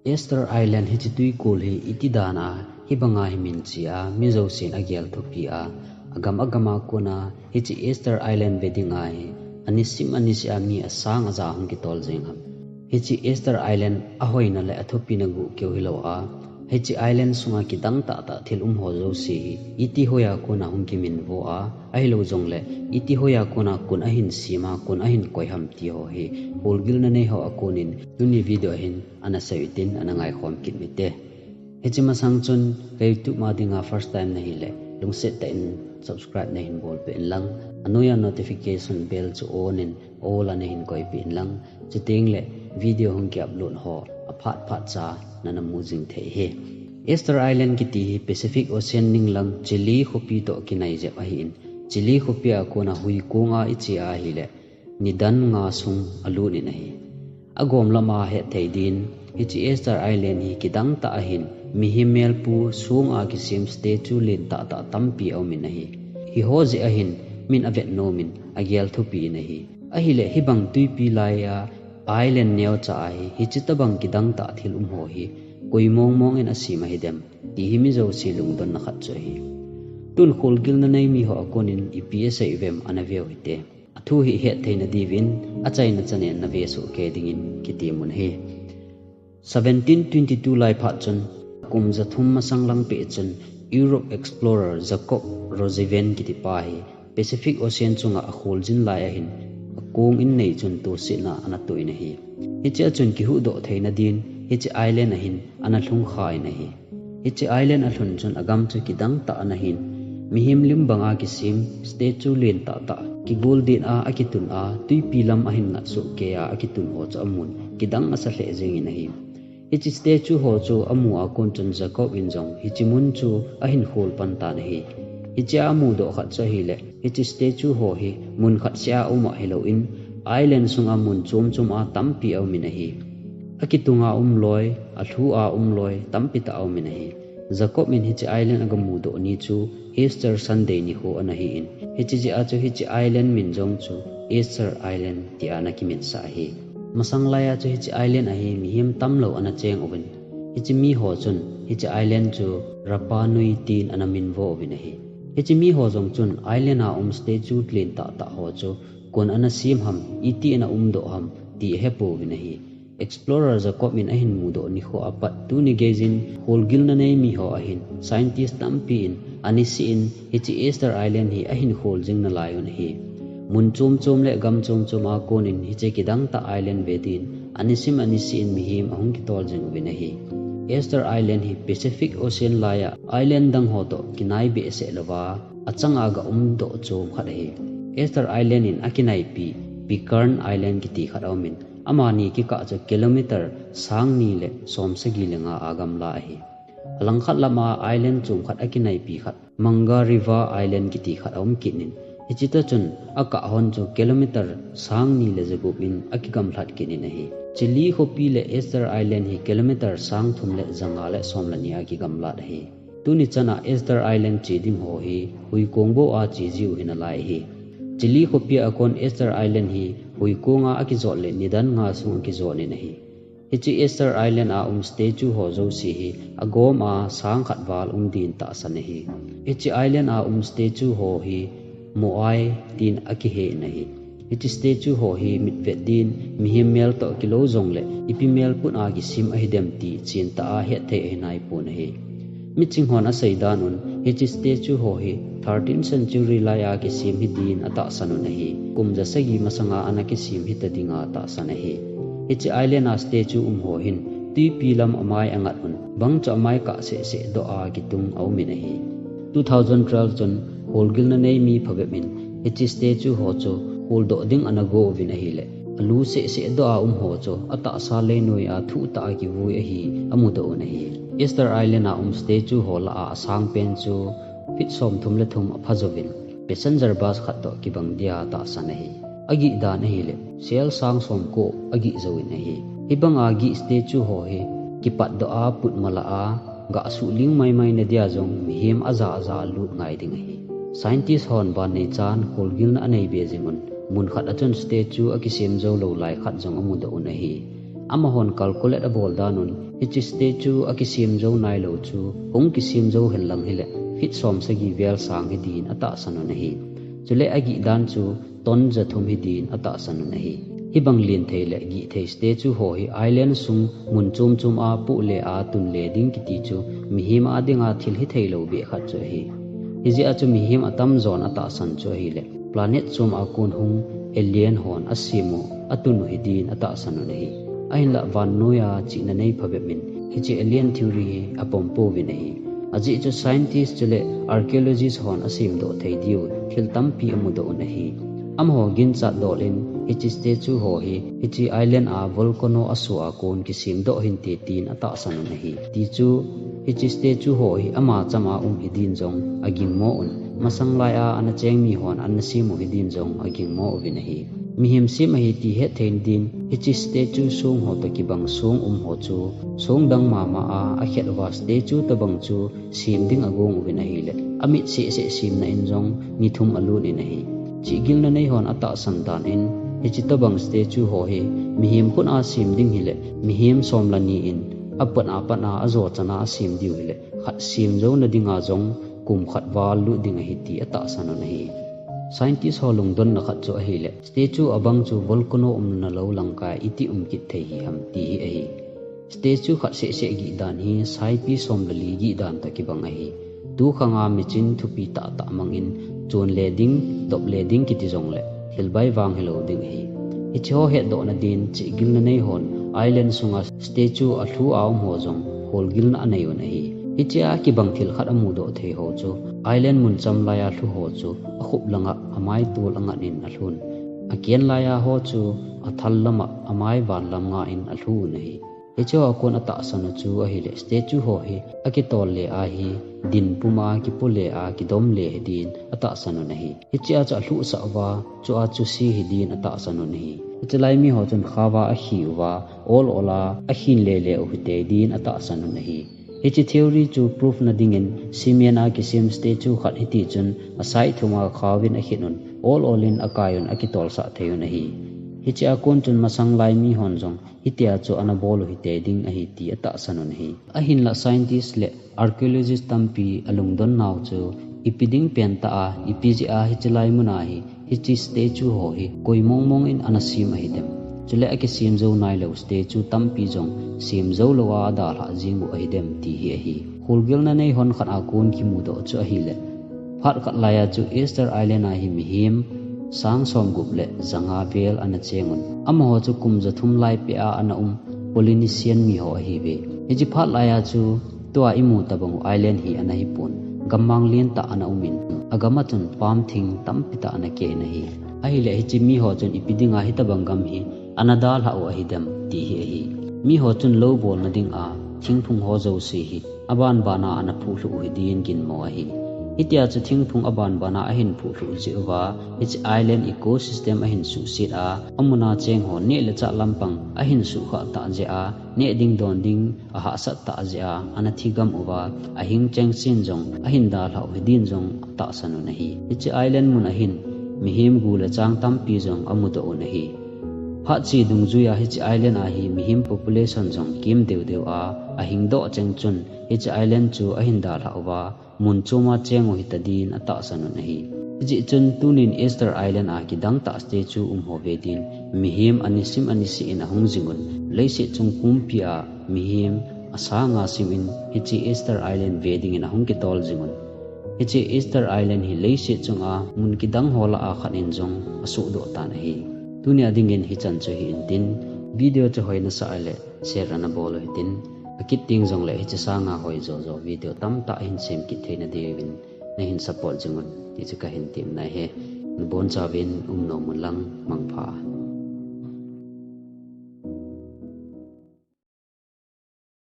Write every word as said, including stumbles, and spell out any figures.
Easter Island hiche tuikol hi iti dan a hibanga hi min che a, mi jousen agel thupi a, agam agam a kona hiche Easter Island ve dinga hi anisim anise a mi asang aja hung kitol jeng ham. Hiche Easter Island ahoina le athupina guh keu hilou a, hiche island sunga kidang tahtah thil um ho jouse hi iti hoiya kona hung kiminvo a, ahilou jongle iti hoiya kona kon ahin sem a, kon ahin koi ham ti ho hi kholgilna nei ho a konin tuni video a hin ana sei utin ana ngaikhom kit uvin te. Hiche masang chun ka YouTube ma dinga first time nahile, lungset tah in subscribe nahin bolpeh in lang, anoiya notification bell chu on in all a nahin koipeh in lang, chuteng le video hung ki upload ho aphat phat cha nana mu jing thei hi. Easter Island kiti hi Pacific Ocean ninglang Chile khopi toh kinai jep ahin, Chile khopi a kona huikong a iche ahile, nidan nga sung alut in ahi. Agom lama hetthei din, hiche Easter Island hi kidang tah ahin, mihem melpu song a kisem statue len tahtah tampi aumin ahi. Hiho jeh ahin, min avet nomin, agel thupi in ahi. Ahile hibang tuipi laiya island neocha ahi, hiche tobang kidang tah thil um ho hi, koi mong mong in asem ahidem, ti hi mi jouse lungdonna khat chu ahi. Tun kholgilna nei mi ho a konin ipi asei uvem ana veu hite. Athu hi hetthei nadiuvin achaina chan in nave soh kei dingin kitem un ahi. Seventeen twenty-two lai phat chun, kum jathum masang lang peh chun, Europe explorer Jacob Roggeveen kiti pa hi Pacific Ocean chunga akholjin lai ahin, akong in nei chun tosetna ana toh in ahi. Hiche a chun kihuhdoh theina din, hiche island ahin ana lhung khan ahi. Hiche island alhun chun agam chu kidang tah ana hin, mihem lim banga kisem statue len tahtah, kigol den a akitun a, tuipi lam ahin ngat soh kei a akitun ho chu amun, kidang asa lheh jengin ahi. Hiche statue ho chu amu a kon chun Jacob in jong hiche mun chu ahin khol pan tan ahi. Hiche a amudoh khat chu ahile, hiche statue ho hi mun khat seh a um ahilou in, island sunga mun chom chom a tampi aumin ahi. Akitunga um loi, alhu a um loi, tampi tah aumin ahi. Jacob in hiche island aga mudoh ni chu Easter Sunday nikho ana hin, hiche jeh a chu hiche island min jong chu Easter Island tia ana kiminsah ahi. Masang laiya chu hiche island a hi mihem tamlou ana cheng uvin, hiche mi ho chun hiche island chu Rapa Nui tin ana minvo uvin ahi. Hiche mi ho jong chun island a um statue len tahtah ho chu kon ana sem ham, iti ana umdoh ham, ti ahepouvin ahi. Explorer Jacob in ahin mudoh nikho apat tuni geijin kholgilna nei mi ho ahin scientist tampi in anisih in hiche Easter Island hi ahin khol jing nalai un ahi. Mun chom chom le gam chom chom a konin hiche kidang tah island ve din anisim anisih in mihem ahung kitol jing uvin ahi. Easter Island hi Pacific Ocean laiya island dang ho toh kinai behseh louva achanga ga umdoh chom khat ahi. Easter Island in akinaipi Pitcairn Island kiti khat aumin, amani kikah chu kilometer sang ni le som sagi le nga a gamla ahi. Alangkhat lama island chom khat akinaipi khat Mangareva Island kiti khat aum kit in, hiche toh chun akah hon chu kilometer sang ni le jagup in akigamlhat kit in ahi. Chile khopi le Easter Island hi kilometer sang thum le janga le som le ni a kigamlat ahi. Tuni chana Easter Island che ding ho hi huikong bou a che jiu hi nalai ahi. Chile khopi a kon Easter Island hi huikong a akijot le nidan nga sung akijot in ahi. Hiche Easter Island a um statue ho jouse hi agom a sang khat val um din tahsan ahi. Hiche island a um statue ho hi Moai tin akihen ahi. Hiche statue ho hi mitvet din mihem mel toh kilou jongle ipi mel put a kisem ahidem ti chentah a hetthei ahi naipon ahi. Miching hon asei dan un hiche statue ho hi thirteenth century laiya kisem hi din atahsan un ahi. Kum ja sagi masanga ana kisem hita dinga tahsan ahi. Hiche island a statue um ho hin twipi lam amai angat un, bang chu amai kah seh seh doh a kitung aumin ahi. Two thousand twelve chun kholgilna nei mi phabep in hiche statue ho chu kholdoh ding ana go uvin ahile, alu seh seh doh a um ho chu atahsa leinoi a thuh tah a kivui ahi amudoh un ahi. Easter Island a um statue ho lah a asang pen chu feet somthum le thum apha jouvin, passenger bus khat toh kibang dia tahsan ahi. Agih dan ahile, sel sang somko agih jouvin ahi. Hibanga gih statue ho hi kipatdoh a put malah a, gah suhling maimai nadia jong mihem aja aja alut ngai ding ahi. Scientist hon vannei chan kholgilna anei be jing un, mun khat a chun statue akisem jou lou lai khat jong amudoh un ahi. Amahon calculate abol dan un, Hiche statue akisem jou nailou chu hung kisem jou henlang hileh feet som sagi vel sang hidin atahsan un ahi. Chule agih dan chu ton jathum hidin atahsan un ahi. Hibang lenthei le gihthei statue ho hi island sung mun chom chom a poh le a tun le ding kiti chu mihem a dinga thil hitheilou beh khat chu ahi. Hijeh a chu mihem atamjon atahsan chu ahileh planet chom a kon hung alien hon asem u, atun u hidin atahsan un ahi. Ahinlah vannoiya chihna nei phabep in hiche alien theory hi apom pouvin ahi. Ajeh chu scientist chule archaeologist hon asemdoh thei diu thil tampi amudoh un ahi. Amaho ginchat dol in hiche statue ho hi hiche island a volcano aso a kon kisemdoh hinte tin atahsan un ahi. Tichu hiche statue ho hi ama cham a um hidin jong agingmo un, masang lai a ana cheng mihon ana sem u hidin jong agingmo uvin ahi. Mihem sem ahi ti hetthei nadin hiche statue song ho toh kibang song um ho chu song dang mama a akhet uva statue tobang chu sem ding agong uvin ahileh amit sehseh semna in jong ni thum alut in ahi. Chihgilna neihon atahsan dan in hiche tobang statue ho hi mihem khut a sem ding hileh mihem som le ni in apot a pat a ajo chan a asem diu hileh khat sem jouna dinga jong kum khat val lut ding ahi ti atahsan un ahi. Scientist ho lungdonna khat chu ahileh statue abang chu volcano umna lou langkaiya iti um kit thei hiham ti hi ahi. Statue khat sehseh gih dan hi saipi som le li gih dan toh kibang ahi. Tukhang a michin thupi tahtah mang in chon le ding, dop le ding kiti jongleh thil bai vang hilou ding ahi. Hiche ho hetdoh nadin chihgilna neihon island sunga statue alhu a um ho jong kholgilna anei un ahi. Hiche a kibang thil khat amudoh thei ho chu island mun cham laiya lhu ho chu akhup langa amai tol angat in alhun, aken laiya ho chu athal lama amai van lam nga in alhu un ahi. Hiche ho a kon atahsan u chu ahileh statue ho hi akitol le ahi, din puma kipo le a kidom le hidin atahsan un ahi. Hiche a chu alhuhsah uva chu a chu se hidin atahsan un ahi. Hiche lai miho chun khaova akhi uva ol ol a akhin le le u hite din atahsan un ahi. Hiche theory chu proof nadingin cement a kisem statue khat hiti chun aside thum a khaovin akhin un, ol ol in akai un akitolsah thei un ahi. Hiche a kon chun masang lai mihon jong hitia chu ana bol u hite ding ahi ti atahsan un ahi. Ahinlah scientist le archaeologist tampi alungdon nau chu ipi ding pentah a, ipi jeh a hiche lai mun a hi hiche statue ho hi koi mong mong in ana sem ahidem. Chule akisem jou nailou statue tampi jong sem jou lou a adalhah jing u ahidem ti hi ahi. Kholgilna neihon khat a kon kimudoh chu ahileh phat khat laiya chu Easter Island a hi mihem sang somgup le janga vel ana cheng un. Amaho chu kum jathum lai peh a ana um Polynesian miho ahiuve. Hiche phat laiya chu tua imu tobang u island hi ana hipon, gammang lentah ana um in, agam a chun palm thing tampi tah ana keh in ahi. Ahileh hiche miho chun ipi dinga hitobang gam hi ana dalhah u ahidem ti hi ahi. Miho chun lou bolna dinga thingphung ho jouse hi abanbana ana phuhlhuh u hidin ginmo ahi. Hitia chu thingphung abanbana ahin phuhlhuh jeh uva hiche island ecosystem ahin suhset a, amun a cheng ho neh le chah lampang ahin suhkhah tah jeh a, neh ding don ding ahahsat tah jeh a, ana thigam uva ahing chengsen jong ahin dalhah u hidin jong atahsan un ahi. Hiche island mun a hin mihem gu le chang tampi jong amudoh un ahi. Phat che dungjuiya hiche island a hi mihem population jong kem deu deu a ahingdoh cheng chun hiche island chu ahin dalhah uva, mun choma cheng u hita din atahsan un ahi. Hijeh chun tunin Easter Island a kidangtah statue um ho ve din mihem anisim anisih in ahung jing un, leiset chung pumpi a mihem asanga sim in hiche Easter Island ve dingin ahung kitol jing un. Hiche Easter Island hi leiset chunga mun kidang ho lah a khat in jong asohdoh tan ahi. Tunia dingin hichan chu hi intin, video chu hoi nasah leh share ana bol u hitin, akit ding jongleh hiche sanga hoi jo jo video tamtah hin sem kit theina diuvin nahin support jing un ti chu kahin temna ahi. Nabonchauvin umnom un lang, mangpha.